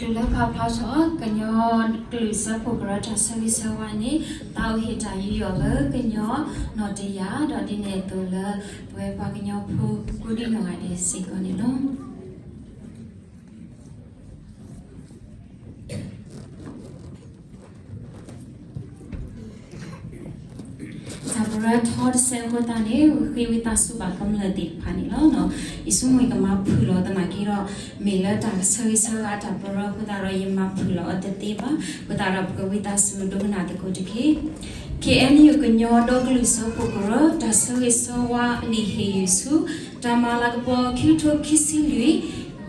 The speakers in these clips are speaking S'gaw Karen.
တုၤလၢဖးဖျါထီၣ် ကညီကလုာ်စၢဖှိၣ်ကရၢတၢ်ဆၢဂ့ၤဆၢဝါန့ၣ် သးအိၣ်ဟ့ၣ်တၢ်ယူးယီၣ်လၢကညီနီၣ်တယၢ် ဒီးဒ်န့ၣ်အသိးလၢ ပဝဲပှၤကညီဖိကိးဒံနီၢ်ဂၤဒဲးစ့ၢ်ကီးန့ၣ်လီၤ. တၢ်ပရၢထီတစဲးအဃိသတးန့ၣ် ဃ့ဝံသးစူၤဘၣ်ကမျၢၢ်သ့ၣ်တဖၣ်န့ၣ်လီၤ. ယဆိကမိၣ်ကမၤဖုၣ်လီၤသနာ်က့ဒီး မ့ၢ်လၢတၢ်ဆၢဂ့ၤဆၢဝါတၢ်ပရၢအဃိသတးဒီး ယမၤဖုၣ်လီၤအီၤတသ့ဘၣ်. အဃိသတးဒီး ပကဝံသးစူၤဒိကနၣ်သကိးတက့ၢ်. ခ့ၣ်အဲၣ်ယူၣ် ကညီဒီကလုာ်စၢဖှိၣ်ကရၢ တၢ်ဆၢဂ့ၤဆၢဝါလံာ်ဟ့ၣ်ယုၢ်ဆူ တၢ်မၤလၤကပီၤ ခံကထိခံဆံလွံၢ်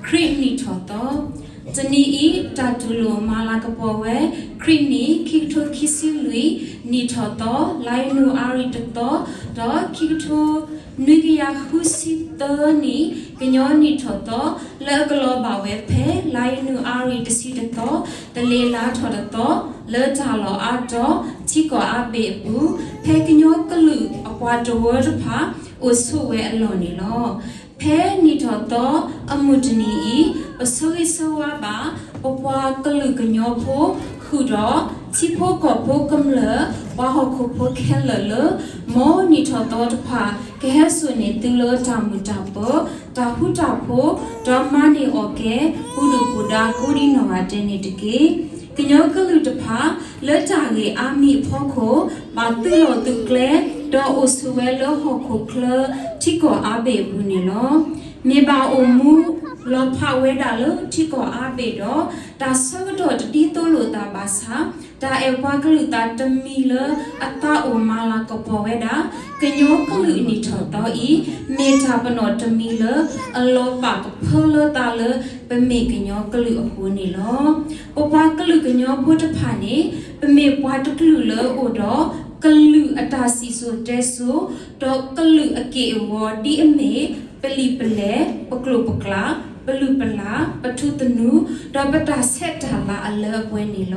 ခရံာ်နံၣ်ထီၣ်သီ, တနံၤအံၤ တၢ်တူၢ်လိာ်မၤလၤကပီၤဝဲ ခရံာ်နံၣ် ခံကထိခံဆံလွံၢ် နံၣ်ထီၣ်သီ လါယနူၤအါရံၤတသီ, ဒီးခံကထိနွံကယၤဃုဆံသၢနံၣ် ကညီနံၣ်ထီၣ်သီ လၢအကလီၤဘၣ်ဝဲဖဲ လါယနူၤအါရံၤတဆံတသီ တလ့ၤလါထီၣ်တသီ လၢတၢ်လီၢ်အါတီၤ ထံကီၢ်အါဘ့ၣ်အပူၤ ဖဲကညီကလုာ်အပှၤတဝၢတဖၣ် အိၣ်ဆိးဝဲအလီၢ်န့ၣ်လီၤ. ဖဲနံၣ်ထီၣ်သီအမုၢ်တနံၤအံၤ ပဆၢဂ့ၤဆၢဝါဘၣ် ပပှၤကလုာ်ကညီဖိ ဃုာ်ဒီး ထံဖိကီၢ်ဖိကမျၢၢ် ပှၤဟီၣ်ခိၣ်ဖိခဲလၢာ်လၢ မ်နံၣ်ထီၣ်သီတဖၣ် ကဟဲစိာ်န့ၢ်သုလၢတၢ်မုာ်တၢ်ပၢၤ တၢ်ဃူတၢ်ဖိး ဒီးမၤန့ၢ်အီၣ်ကဲ ပူၤဒုၣ်ပူၤဒါကိးဒံနီၢ်ဂၤဒဲးန့ၣ်တက့ၢ်. ကညီကလုာ်တဖၣ် လၢတၢ်ဂ့ၢ်အါမံၤအဖီခိၣ် ဘၣ်သုးလီၢ်သုးကျဲ ဒီးအိၣ်ဆိးဝဲလၢဟီၣ်ခိၣ်ချၢ ထံကီၢ်အါဘ့ၣ်အပူၤန့ၣ်လီၤ. မ့ၢ်ဘၣ်အိၣ်မူလီၤဖးဝဲဒၣ်လၢထံကီၢ်အါဘ့ၣ်ဒီး တၢ်ဆၢကတီၢ်တဒ်သိးလိာ်သးဘၣ်ဆၣ် တၢ်အဲၣ်ပှၤကလုာ်သးတမံၤလၢအသးအိၣ်မၤလၤကပီၤဝဲဒၣ် ကညီကလုာ်နံၣ်ထီၣ်သီအံၤ မ့ၢ်တၢ်ပနီၣ်တမံၤလၢ အလီၤပာ်ကဖၢလၢသးလၢ ပမ့ၢ်ကညီကလုာ်အဃိန့ၣ်လီၤ. ပပှၤကလုာ်ကညီဖိတဖၣ်န့ၣ် ပမ့ၢ်ပှၤတကလုာ်လၢအိၣ်ဒီး ကလုာ်အတၢ်စံၣ်စိၤတဲစိၤ ဒီးကလုာ်အက့ၢ်အဂီၤဒ်အမ့ၢ် ပလံာ်ပလဲၢ်, ပကျိာ်ပကျါ, ပလုၢ်ပလၢ်, ပထူသနူ, ဒီးပတၢ်ဆဲးတၢ်လၤအလၢအပှဲၤန့ၣ်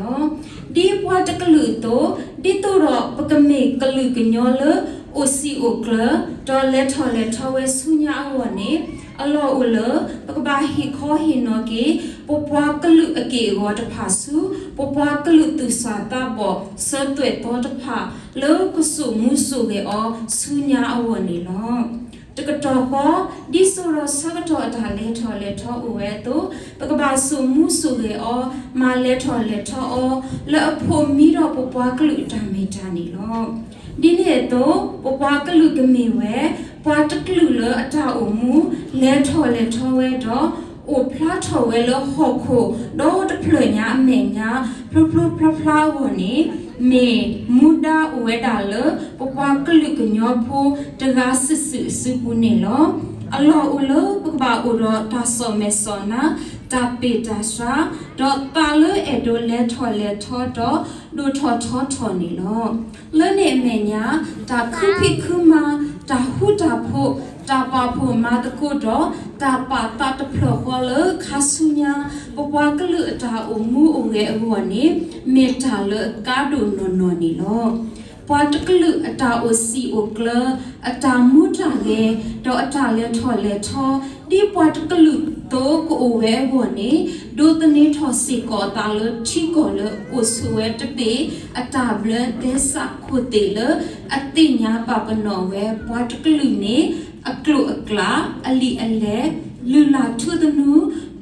လီၤ. ဒ်ပှၤတကလုာ်အသိး, ဒ်သိးဒီးပကမ့ၢ်ကလုာ်ကညီလၢအိၣ်စံာ်အိၣ်ကျၢၤ, ဒီးလဲၤထီၣ်လဲၤထီဝဲဆူညါအဂီၢ်န့ၣ်, အလီၢ်အိၣ်လၢ ပကဘၣ်ဟ့ၣ်ခီဟ့ၣ်နီၤက့ၤ ပပှၤကလုာ်အက့ၢ်အဂီၤတဖၣ်ဆူ ပပှၤကလုာ်သူၣ်စၢ်သးဘီၣ်စၢၤသွဲၣ်သီတဖၣ် လၢကစိာ်မူစိာ်ဂဲၤအီၤဆူညါအဂီၢ်န့ၣ်လီၤ. တကတီၢ်ဃီ, ဒ်သိးဒီးဆၢကတီၢ်အတၢ်လဲၤထီၣ်လဲၤထီအိၣ်ဝဲအသိး, ပကဘၣ်စိာ်မူစိာ်ဂဲၤအီၤ, မၤလဲၤထီၣ်လဲၤထီအီၤ လၢအဖိးမံဒီးပပှၤကလုာ်အတၢ်မ့ၢ်တၢ်န့ၣ်လီၤ. ဒ်န့ၣ်အသိး, ပပှၤကလုာ်ကမ့ၢ်ဝဲ ပှၤတကလုာ်လၢအတၢ်အိၣ်မူ လဲၤထီၣ်လဲၤထီဝဲဒီး အိၣ်ဖျါထီၣ်ဝဲလၢဟီၣ်ခိၣ် ဒီတဖျၢၣ်ညါအမဲာ်ညါ ဖျိဖျိဖျါဖျါအဂီၢ်န့ၣ်, မ့ၢ်မူဒါအိၣ်ဝဲဒၣ်လၢ ပပှၤကလုာ်ကညီဖိတဂၤစုာ်စုာ်အစုပူၤန့ၣ်လီၤ. အလီၢ်အိၣ်လၢပကဘၣ်အိၣ်ဒီးတၢ်စီၣ်မဲာ်စီၣ်နါ, တၢ်ပ့ၢ်တၢ်ဆှါ, ဒီးသးလၢအဲၣ်ဒိးလဲၤထီၣ်လဲၤထီဒီး ဒိၣ်ထီၣ်ထီထီၣ်န့ၣ်လီၤ. လၢန့ၣ်အမဲာ်ညါ, တၢ်ခုဖံးခုမၤ, တၢ်ဃူတၢ်ဖိး, တၢ်ပာ်ဖှိၣ်မၤသကိးဒီး တၢ်ပာ်သးတဖျၢၣ်ဃီလၢခါဆူညါ ပပှၤကလုာ်အတၢ်အိၣ်မူအိၣ်ဂဲၤအဂီၢ်န့ၣ် မ့ၢ်တၢ်လၢအကါဒိၣ်နီၢ်နီၢ်န့ၣ်လီၤ. ပှၤတကလုာ်အတၢ်အိၣ်စံာ်အိၣ်ကျၢၤ, အတၢ်မူတၢ်ဂဲၤ, ဒီးအတၢ်လဲၤထီၣ်လဲၤထီ, ဒ်ပှၤတကလုာ်အသိးကအိၣ်ဝဲအဂီၢ်န့ၣ်, ဒိးသန့ၤထီၣ်စ့ၢ်ကီးအသးလၢထံကီၢ်လၢအိၣ်ဆိးဝဲတဘ့ၣ် အတၢ်ဘျၢသဲစးခိၣ်သ့ၣ်လၢ အသ့ၣ်ညါပာ်ပနီၣ်ဝဲပှၤတကလုာ်န့ၣ် အကျိာ်အကျါ, အလံာ်အလဲၢ်, လုၢ်လၢ်ထူသနူ,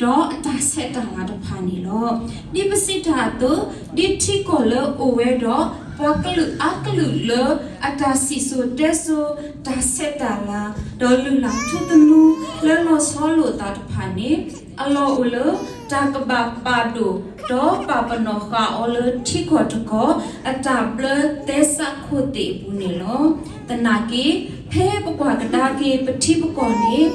ဒီးအတၢ်ဆဲးတၢ်လၤတဖၣ်န့ၣ်လီၤ. ဒ်ပစံးတၢ်အသိး, ဒ်ထံကီၢ်လၢအိၣ်ဝဲဒီး ပှၤကလုာ်အါကလုာ်လၢ အတၢ်စံၣ်စိၤတဲစိၤ, တၢ်ဆဲးတၢ်လၤ, ဒီးလုၢ်လၢ်ထူသနူ လၢလီၤဆီလိာ်သးတဖၣ်န့ၣ်, အလီၢ်အိၣ်လၢ တၢ်ကဘၣ်ပာ်ဒိၣ် ဒီးပာ်ပနီၣ်ဃာ်အီၤလၢထံကီၢ်တကီၢ် အတၢ်ဘျၢသဲစးခိၣ်သ့ၣ်အပူၤန့ၣ်လီၤ. သနာ်က့, ဖဲပကွၢ်ကဒါက့ၤပထံပကီၢ်န့ၣ်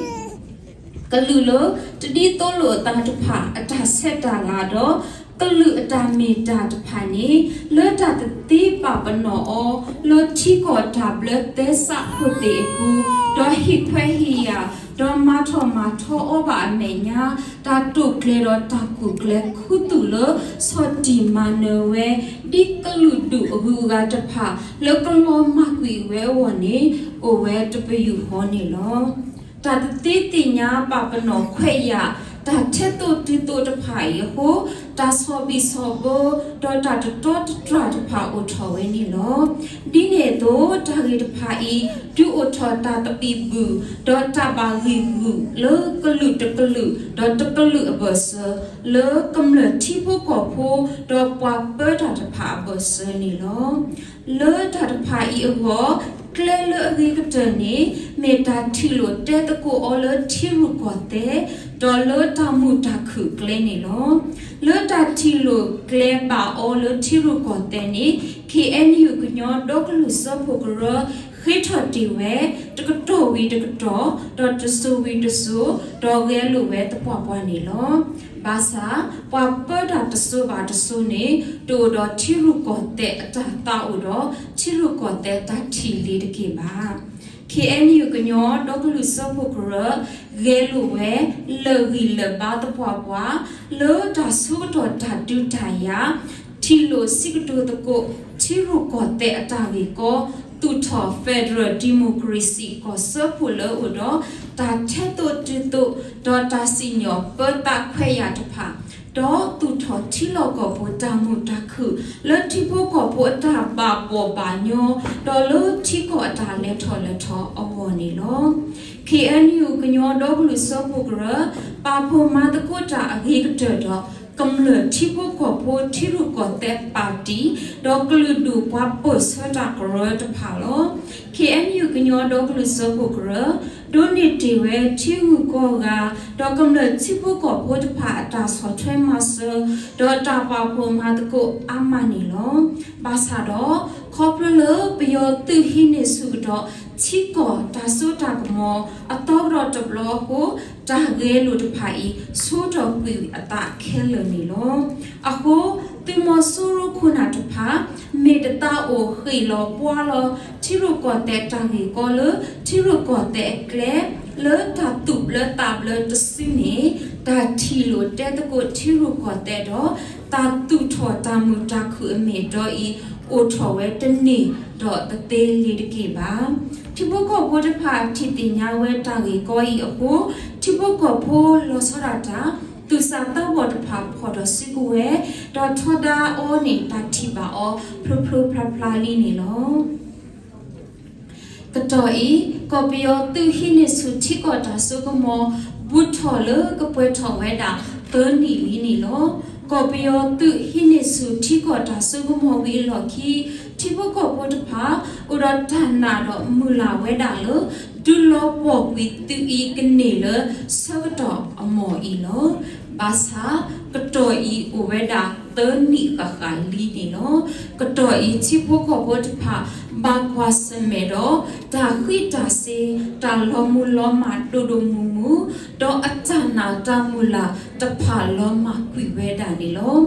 ကလုာ်လၢတဒ်သိးလိာ်အသးတဖၣ် အတၢ်ဆဲးတၢ်လၤဒီး ကလုာ်အတၢ်မ့ၢ်တၢ်တဖၣ်န့ၣ် လၢတၢ်တသ့ပာ်ပနီၣ်အီၤ လၢထံကီၢ်တၢ်ဘျၢသဲစးခိၣ်သ့ၣ်အပူၤ, ဒီးဟ့ၣ်ခွဲးဟ့ၣ်ယာ်, ဒီးမၤထီၣ်မၤထီအီၤဘၣ်အမဲာ်ညါ, တၢ်တိာ်ကျဲၤဒီးတၢ်ကူၣ်ကျဲၤခူသူၣ်လၢ ဆီၣ်တံၢ်မၤနၢၤဝဲ ဒ်ကလုာ်ဒူၣ်အဂုၤအဂၤတဖၣ် လၢကလီၤမၢ်ကွံာ်ဝဲအဂီၢ်န့ၣ် အိၣ်ဝဲတပယူာ်ဃီန့ၣ်လီၤ. တၢ်တသ့သ့ၣ်ညါပာ်ပနီၣ်ခွဲးယာ် တၢ်ထဲသိးတုၤသိးတဖၣ်အံၤအဃိ, တၢ်ဆီၣ်ဘံၣ်ဆီၣ်ဘၢ ဒီးတၢ်တတြီတတြၢ်တဖၣ်အိၣ်ထီၣ်ဝဲန့ၣ်လီၤ. ဒ်န့ၣ်အသိး တၢ်ဂ့ၢ်တဖၣ်အံၤ ဒုးအိၣ်ထီၣ်တၢ်သဘံၣ်ဘုၣ် ဒီးတၢ်ဘၣ်ဂံာ်ဂူာ်လၢကလုာ်တကလုာ် ဒီးတကလုာ်အဘၢၣ်စၢၤ လၢကမျၢၢ်ထံဖိကီၢ်ဖိ ဒီးပှၤပၢတၢ်တဖၣ်အဘၢၣ်စၢၤန့ၣ်လီၤ. လၢတၢ်တဖၣ်အံၤအဂီၢ်, ကျဲလၢအဂ့ၤကတၢၢ်န့ၣ် မ့ၢ်တၢ်ထံၣ်လိာ်တဲသကိးအီၤလၢထံရူၢ်ကီၢ်သဲး, ဒီးလၢတၢ်မုာ်တၢ်ခုၣ်ကျဲန့ၣ်လီၤ. လၢတၢ်ထံၣ်လိာ်ကျဲဘၣ်အီၤလၢထံရူၢ်ကီၢ်သဲးန့ၣ် ခ့ၣ်အဲၣ်ယူၣ် ကညီဒီကလုာ်စၢဖှိၣ်ကရၢ ဃ့ထီၣ်တ့ၢ်ဝဲ တကတီၢ်ဝံၤတကတီၢ်, ဒီးတစိၤဝံၤတစိၤ, ဒီးဂဲၤလိာ်ဝဲသပှၢ်ပှၢ်န့ၣ်လီၤ. ဘၣ်ဆၣ် ပှၤပၢတၢ်တစိၤဘၣ်တစိၤန့ၣ် တအိၣ်ဒီးထံရူၢ်ကီၢ်သဲးအတၢ်သးအိၣ်ဒီး ထံရူၢ်ကီၢ်သဲးတၢ်ထံၣ်လံတက့ၢ်ဘၣ်. ခ့ၣ်အဲၣ်ယူၣ် ကညီဒီကလုာ်စၢဖှိၣ်ကရၢ ဂဲၤလိာ်ဝဲ လၢာ်ဂံၢ်လၢာ်ဘါသပှၢ်ပှၢ် လၢတၢ်ဆၢကတီၢ်တၢ်ဒုးတၢ်ယၤ ထံၣ်လိာ်စံးကတိၤသကိး ထံရူၢ်ကီၢ်သဲးအတၢ်ဂ့ၢ်ကီ သူၣ်ထီၣ် Federal Democracy ကီၢ်စၢဖှိၣ်လၢအိၣ်ဒီး တၢ်ထဲသိးတုၤသိး ဒီးတၢ်စံၣ်ညီၣ်ပၢသးခွဲးယာ်တဖၣ်, ဒီးသူၣ်ထီၣ်ထံလီၢ်ကီၢ်ပူၤတၢ်မုာ်တၢ်ခုၣ် လၢထံဖိကီၢ်ဖိအတၢ်ဘၣ်ဘီၣ်ဘၣ်ညီ ဒီးလၢထံကီၢ်အတၢ်လဲၤထီၣ်လဲၤထီအဂီၢ်န့ၣ်လီၤ. ခ့ၣ်အဲၣ်ယူၣ် ကညီဒီကလုာ်စၢဖှိၣ်ကရၢ ပာ်ဖှိၣ်မၤသကိးတၢ်အဂ့ၤကတၢၢ်ဒီး ကမျၢၢ်ထံဖိကီၢ်ဖိထံရူၢ်ကီၢ်သဲးပၣ်တံၣ် ဒီးကလုာ်ဒူၣ်ပှၤပၢၢ်ဆၢတၢ်ကရၢတဖၣ်လီၤ. ခ့ၣ်အဲၣ်ယူၣ် ကညီဒီကလုာ်စၢဖှိၣ်ကရၢ ဒိးန့ၢ်တ့ၢ်ဝဲထံဂုၤကီၢ်ဂၤ ဒီးကမျၢၢ်ထံဖိကီၢ်ဖိတဖၣ်အတၢ်ဆီၣ်ထွဲမၤစၢၤ ဒီးတၢ်ပာ်ဖှိၣ်မၤသကိးအါမးန့ၣ်လီၤ. ဘၣ်ဆၣ်ဒီး ခီဖျိလၢပယီၤသုးဟံးန့ၢ်ဆူၣ်ကဒီး ထံကီၢ်တၢ်စိတၢ်ကမီၤ အသီကဒီးတဘျီအဃိ တၢ်ဂဲၤလိာ်တဖၣ်အံၤ ဆိးထီၣ်ကွံာ်အသးခဲလၢာ်န့ၣ်လီၤ. အဃိ သုးမီၤစိရိၤခိၣ်နၢ်တဖၣ် မ့ၢ်တသးအိၣ်ဃ့ၣ်လီၤပှါလီၤ ထံရူၢ်ကီၢ်သဲးတၢ်ဂ့ၢ်ကီလၢ ထံရူၢ်ကီၢ်သဲးအကျဲ လၢတၢ်သူၣ်ဘျၢသးဘျၢတစုန့ၣ် တၢ်ထံၣ်လိာ်တဲသကိးထံရူၢ်ကီၢ်သဲးဒီး တၢ်သူၣ်ထီၣ်တၢ်မုာ်တၢ်ခုၣ်အမ့ၢ်အတီအံၤ အိၣ်ထီၣ်ဝဲတန့ၢ်ဒီးတသ့လၢၤတက့ၢ်ဘၣ်. ထံဖိကီၢ်ဖိတဖၣ်ထံၣ်သ့ၣ်ညါဝဲတၢ်ဂ့ၢ်ကီအံၤအဃိ ထံဖိကီၢ်ဖိလီၤဆီဒၣ်တၢ် သူၣ်စၢ်သးဘီၣ်တဖၣ်ဖီၣ်ထီၣ်စုကဝဲၤ ဒီးထီဒါအီၤန့ၣ် တၢ်ထံၣ်ဘၣ်အီၤဖျိဖျိဖျါဖျါလံန့ၣ်လီၤ. ကတီၢ်အံၤ ကီၢ်ပယီၤသုးဟံးန့ၢ်ဆူၣ်ထံကီၢ်တၢ်စိကမီၤ ဘူးထီၣ်လၢကပှဲၤထီၣ်ဝဲဒၣ်သၢနံၣ်လံန့ၣ်လီၤ. ကီၢ်ပယီၤသုးဟံးန့ၢ်ဆူၣ်ထံကီၢ်တၢ်စိကမီၤဝံၤအလီၢ်ခံ ထံဖိကီၢ်ဖိတဖၣ် အိၣ်ဒီးတၢ်နာ်ဒီးမုၢ်လၢ်ဝဲဒၣ်လၢ ဒုးလီၤပှီၢ်ကွံာ်သုးအံၤကန့ၢ်လၢဆၢကတီၢ်အမီၢ်အံၤလီၤ. ဘၣ်ဆၣ် ကတီၢ်အံၤအိၣ်ဝဲဒၣ်သၢနံၣ်ဃၣ်ဃၣ်လံန့ၣ်လီၤ. ကတီၢ်အံၤထံဖိကီၢ်ဖိတဖၣ် ဘၣ်ကွၢ်ဆၢၣ်မဲာ်ဒီး တၢ်ဃံးတၢ်စ့ၤ တၢ်လီၤမူလီၤမၢ်ဒိၣ်ဒိၣ်မုၢ်မုၢ် ဒီးအတၢ်နာ်တၢ်မုၢ်လၢ်တဖၣ်လီၤမၢ်ကွံာ်ဝဲဒၣ်န့ၣ်လီၤ.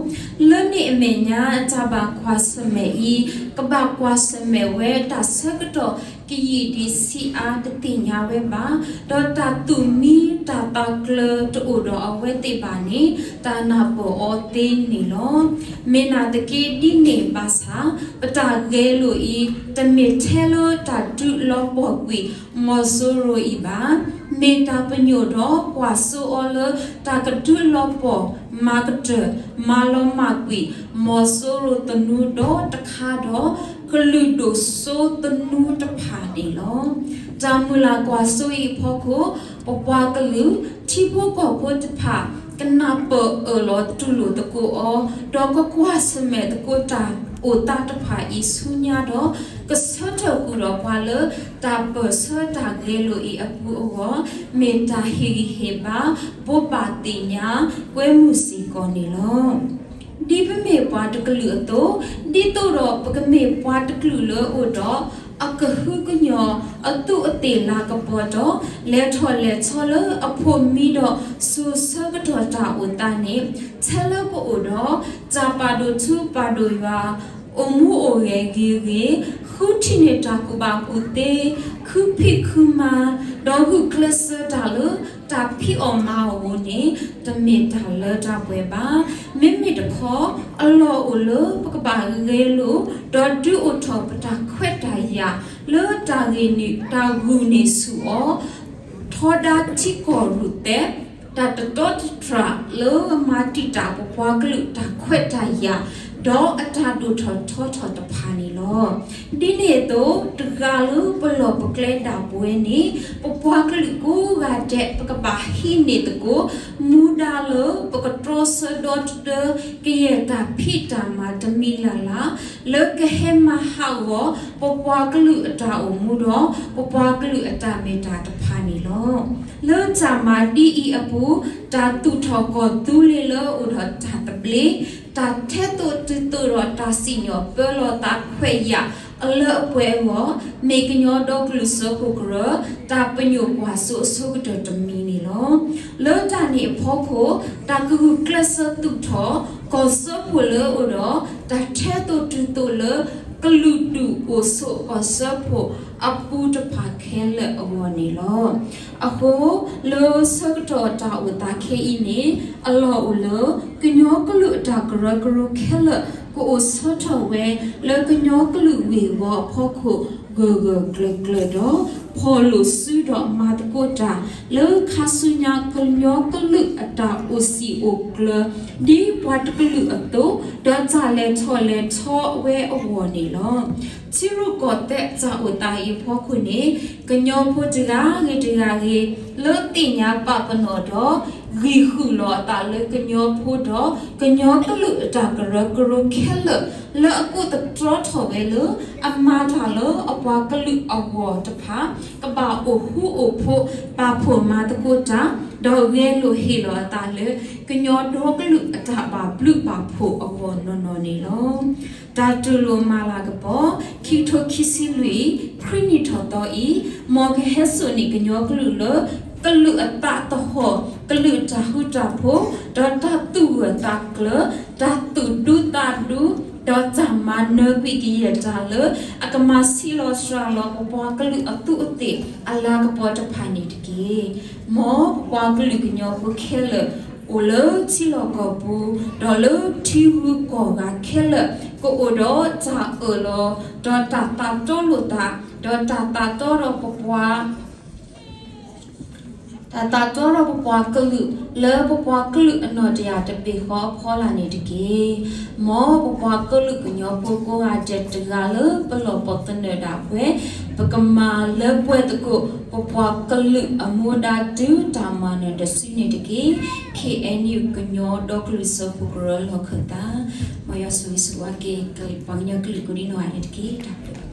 လၢန့ၣ်အမဲာ်ညါ တၢ်ဘၣ်ကွၢ်ဆၢၣ်မဲာ်အံၤ ကဘၣ်ကွၢ်ဆၢၣ်မဲာ်ဝဲတၢ်ဆၢကတီၢ် ကယံာ်ဒံးဆံးအါတသ့ၣ်ညါဝဲဘၣ်, ဒီးတၢ်သူၣ်မံတၢ်သးကျၢၤတအိၣ်ဒီးအဝဲသ့ၣ်ဘၣ်န့ၣ် တၢ်နၢ်ပၢၢ်အီၤသ့န့ၣ်လီၤ. မ့ၢ်နာ်သက့ဒ်န့ၣ်ဘၣ်ဆၣ် ပတၢ်ဂဲၤလိာ်အံၤ တမ့ၢ်ထဲလၢတၢ်ဒုးလီၤပှီၢ်ကွံာ် မီၤစိရိၤအံၤဘၣ်. မ့ၢ်တၢ်ပညိၣ်ဒီးကွၢ်စိအီၤလၢ တၢ်ကဒုးလီၤပှီၢ် မၤကတၢၢ် မၤလီၤမၢ်ကွံာ် မီၤစိရိၤသနူဒီးတခါဒီး ကလုာ်ဒိၣ်စိသနူတဖၣ်န့ၣ်လီၤ. တၢ်မုၢ်လၢ်ကွၢ်စိအံၤအဖီခိၣ် ပပှၤကလုာ် ထံဖိကီၢ်ဖိတဖၣ် ကနၢ်ပၢၢ်အၢၣ်လီၤတူၢ်လိာ်သကိးအီၤ ဒီးကကွၢ်ဆၢၣ်မဲာ်သကိးတၢ်အိၣ်သးတဖၣ်အံၤဆူညါဒီး ကဆၢထၢၣ်ဃုာ်ဒီးပှၤလၢ တၢ်ပၢၢ်ဆၢတၢ်ဂဲၤလိာ်အံၤအပူၤအဂီၢ် မ့ၢ်တၢ်ဟ့ၣ်ဂံၢ်ဟ့ၣ်ဘါ ဘိးဘၣ်သ့ၣ်ညါ ကွဲမုာ်စ့ၢ်ကီးန့ၣ်လီၤ. ဒ်ပမ့ၢ်ပှၤတကလုာ်အသိး, ဒ်သိးဒီးပကမ့ၢ်ပှၤတကလုာ်လၢအိၣ်ဒီး အကဟုကညီၢ် အသူးအသ့ၣ်လၤကပီၤဒီး လဲၤထီၣ်လဲၤထီလၢအဖိးမံဒီး စိၤဆၢကတီၢ်တၢ်အိၣ်သးန့ၣ် ထဲလၢပအိၣ်ဒီး တၢ်ပာ်ဒိၣ်ထူပာ်ဒိၣ်ယွၤ အိၣ်မူအိၣ်ဂဲၤဂ့ၤဂ့ၤ, ဃုထံၣ်န့ၢ်တၢ်ကူၣ်ဘၣ်ကူၣ်သ့, ခုဖံးခုမၤ, ဒီးဂုာ်ကျဲးစၢးတၢ်လၢ တၢ်ဖံးအီၣ်မၤအီၣ်အပူၤန့ၣ် တမ့ၢ်တၢ်လၢတၢ်ပှဲၤဘၣ်. မ့မ့ၢ်တခီ အလီၢ်အိၣ်လၢပကဘၣ်ဂဲၤလိာ် ဒီးဒုးအိၣ်ထီၣ်ပတၢ်ခွဲးတၢ်ယာ် လၢတၢ်ဂုာ်န့ၢ်ဆူၣ်အီၤ ထီဒါထံကီၢ်ရူၢ်သဲး တၢ်တတီတတြၢ်လၢမၤတံာ်တာ်ပပှၤကလုာ်တၢ်ခွဲးတၢ်ယာ် ဒီးအတၢ်ဒိၣ်ထီၣ်ထီထီၣ်တဖၣ်န့ၣ်လီၤ. ဒ်န့ၣ်အသိး တဂၤလၢပလီၢ်ပကျဲဒၣ်ပဝဲန့ၣ် ပပှၤကလုာ်ကိးဂၤဒဲး ပကဘၣ်ဟံးန့ၢ်သကိး မူဒါလၢပကတြီဆၢဒီတဒၢ ကယဲၢ်တၢ်ဖံးတၢ်မၤတမံၤလၢ်လၢ် လၢကဟဲမၤဟးဂီၤ ပပှၤကလုာ်အတၢ်အိၣ်မူဒီး ပပှၤကလုာ်အတၢ်မ့ၢ်တၢ်တဖၣ်န့ၣ်လီၤ. လၢတၢ်မၤဒ်အံၤအပူၤ တၢ်သူၣ်ထီၣ်ကီၢ်သူလ့ၤလၢအအိၣ်ဒီးတၢ်သဘျ့, တၢ်ထဲသိးတုၤသိးဒီးတၢ်စံၣ်ညီၣ်ပၢလီၤသးခွဲးယာ်အလၢအပှဲၤအဂီၢ် မ့ၢ်ကညီဒီကလုာ်စၢဖှိၣ်ကရၢ တၢ်ပညိၣ်ကွၢ်စိအဆိကတၢၢ်တမံၤန့ၣ်လီၤ. လၢတၢ်န့ၣ်အဖီခိၣ် တၢ်ကဂုာ်ကျဲးစၢးသူၣ်ထီၣ် ကီၢ်စၢဖှိၣ်လၢအအိၣ်ဒီး တၢ်ထဲသိးတုၤသိးလၢ ကလုာ်ဒူၣ်အိၣ်ဆိးကီၢ်စၢဖှိၣ်အပူၤတဖၣ်ခဲလၢာ်အဂီၢ်န့ၣ်လီၤ. အဃိ လၢဆၢကတီၢ်တၢ်အိၣ်သးခဲအံၤန့ၣ် အလီၢ်အိၣ်လၢ ကညီကလုာ်အတၢ်ကရၢကရိခဲလၢာ် ကအိၣ်ဆၢထၢၣ်ဝဲ လၢကညီကလုာ်ဂ့ၢ်ဝီအဖီခိၣ် ဂၢၢ်ဂၢၢ်ကျၢၤကျၢၤဒီး ဖီၣ်လိာ်စုဒီးမၤသကိးတၢ် လၢခါဆူညါကညီကလုာ်အတၢ်အိၣ်စံာ်အိၣ်ကျၢၤ ဒ်ပှၤတကလုာ်အသိး ဒီးတၢ်လဲၤထီၣ်လဲၤထီဝဲအဂီၢ်န့ၣ်လီၤ. ထံရူၢ်ကီၢ်သဲးတၢ်အိၣ်သးအံၤအဖီခိၣ်န့ၣ် ကညီဖိတဂၤဂ့ၤတဂၤဂ့ၤ လၢသ့ၣ်ညါပာ်ပနီၣ်ဒီး ဂံၢ်ဃုာ်လီၤအသးလၢကညီဖိဒီး ကညီကလုာ်အတၢ်ကရၢကရိခဲလၢာ် လၢအကိးသတြီထီၣ်ဝဲလၢ အမၤတၢ်လၢအပှၤကလုာ်အဂီၢ်တဖၣ် ကဘၣ်အိၣ်ဃူအိၣ်ဖိး ပာ်ဖှိၣ်မၤသကိးတၢ် ဒီးဂဲၤလိာ်ဟ့ၣ်လီၤအသးလၢ ကညီဒီကလုာ်အတၢ်ဘၣ်ဘျုးဘၣ်ဖှိၣ်အဂီၢ်နီၢ်နီၢ်န့ၣ်လီၤ. တၢ်တူၢ်လိာ်မၤလၤကပီၤ ခံကထိခံဆံလွံၢ် ခရံာ်နံၣ်ထီၣ်သီအံၤ မ်ကဟဲစိာ်န့ၢ်ကညီကလုာ်လၢ ကလုာ်အသးသဟီၣ် ကလုာ်တၢ်ဃူတၢ်ဖိး ဒီးတၢ်သူၣ်ဂၢၢ်သးကျၢၤ တၢ်သူၣ်ဒူသးဒူ ဒီးတၢ်မၤနၢၤကွံာ်ကယဲၢ်တၢ်လၢ အကမၤဆံးလီၤစှၤလီၤပပှၤကလုာ်အသူးအသ့ၣ်အလၤကပီၤတဖၣ်န့ၣ်တက့ၢ်. မ်ပပှၤကလုာ်ကညီဖိခဲလၢာ် အိၣ်လၢထံလီၢ်ကီၢ်ပူၤ ဒီးလၢထံဂုၤကီၢ်ဂၤခဲလၢာ် ကအိၣ်ဒီးတၢ်အၢၣ်လီၤ ဒီးတၢ်သးတီလိာ်သး ဒီးတၢ်သးတီဒီးပပှၤ တၢ်သးတီဒီးပပှၤကလုာ် လၢပပှၤကလုာ်အနီၢ်တယၢ်တဘ့ၣ်ဃီအဖီလာ်န့ၣ်တက့ၢ်. မ်ပပှၤကလုာ်ကညီဖိကိးဂၤဒဲးတဂၤလၢပလီၢ်ပသနၢၣ်ဒၣ်ဝဲ ပကမၤလၢပှဲၤသကိး ပပှၤကလုာ်အမူဒါတုၤတၢ်မၤနၢၤတစုန့ၣ်တက့ၢ်. ခ့ၣ်အဲၣ်ယူၣ် ကညီဒီကလုာ်စၢဖှိၣ်ကရၢလီၢ်ခၢၣ်သး မ်ယွၤဆိၣ်ဂ့ၤဆိၣ်ဝါက့ၤ ပှၤကညီကလုာ်ကိးဒံနီၢ်ဂၤဒဲးတက့ၢ်. တၢ်ဘျုး